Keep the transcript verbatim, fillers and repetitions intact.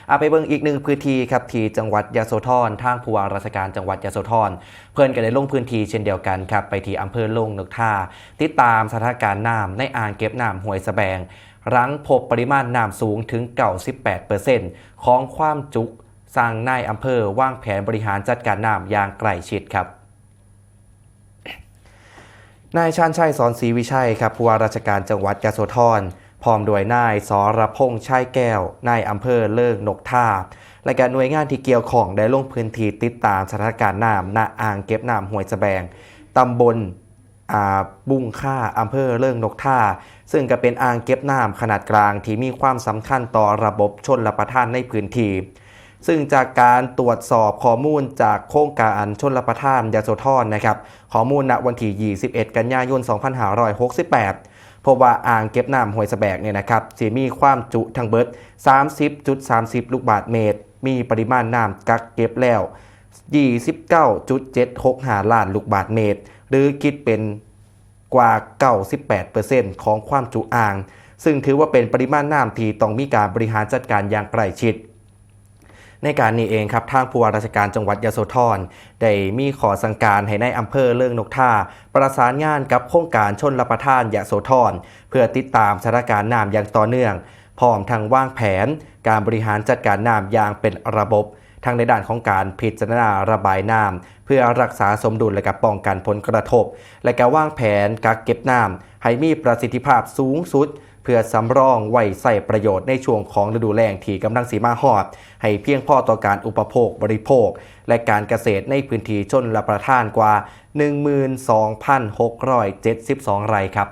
เอาไปเบิ่งอีกหนึ่งพื้นที่ครับ ที่จังหวัดยโสธร ทางผู้ว่าราชการจังหวัดยโสธร เพิ่นก็ได้ลงพื้นที่เช่นเดียวกันครับ ไปที่อำเภอโล่งนกท่า ติดตามสถานการณ์น้ำในอ่างเก็บน้ำห้วยสะแบง หลังพบปริมาณน้ำสูงถึง 98%ของความจุ สั่งนายอำเภอวางแผนบริหารจัดการน้ำอย่างใกล้ชิดครับ นายชาญชัย สอนศรีวิชัยครับ ผู้ว่าราชการจังหวัดยโสธร พร้อมด้วยนายสรพงษ์ ชัยแก้ว นายอำเภอโล่งนกท่า และก็หน่วยงานที่เกี่ยวข้องได้ลงพื้นที่ติดตามสถานการณ์น้ำ ณ อ่างเก็บน้ำห้วยสะแบง ตำบล อ่า บุงค่า อำเภอโล่งนกท่า ซึ่งก็เป็นอ่างเก็บน้ำขนาดกลางที่มีความสำคัญต่อระบบชลประทานในพื้นที่ ซึ่งจากการตรวจสอบข้อมูลจากโครงการชลประทานยโสธรนะครับ ข้อมูลณวันที่ ยี่สิบเอ็ด กันยายน สองพันห้าร้อยหกสิบแปด พบว่าอ่างเก็บน้ำห้วยสะแบงเนี่ยนะครับ สิมีความจุทั้งเบิด สามสิบจุดสามสิบ ลูกบาศก์เมตร มีปริมาณน้ำกักเก็บแล้ว ยี่สิบเก้าจุดเจ็ดหกห้า ล้านลูกบาศก์เมตร หรือคิดเป็นกว่า 98% ของความจุอ่าง ซึ่งถือว่าเป็นปริมาณน้ำที่ต้องมีการบริหารจัดการอย่างใกล้ชิด ในการนี้เองครับ ทางผู้ว่าราชการจังหวัดยโสธร ได้มีข้อสั่งการให้นายอำเภอโล่งนกท่า ประสานงานกับโครงการชลประทานยโสธร เพื่อติดตามสถานการณ์น้ำอย่างต่อเนื่อง พร้อมทั้งวางแผนการบริหารจัดการน้ำอย่างเป็นระบบ ทั้งในด้านของการพิจารณาระบายน้ำ เพื่อรักษาสมดุลและก็ป้องกันผลกระทบ และก็วางแผนกักเก็บน้ำให้มีประสิทธิภาพสูงสุด เพื่อสำรองไว้ใช้ประโยชน์ในช่วงของฤดูแล้งที่กำลังสิมาฮอด ให้เพียงพอต่อการอุปโภคบริโภค และการเกษตรในพื้นที่ชลประทานกว่า หนึ่งหมื่นสองพันหกร้อยเจ็ดสิบสอง ไร่ครับ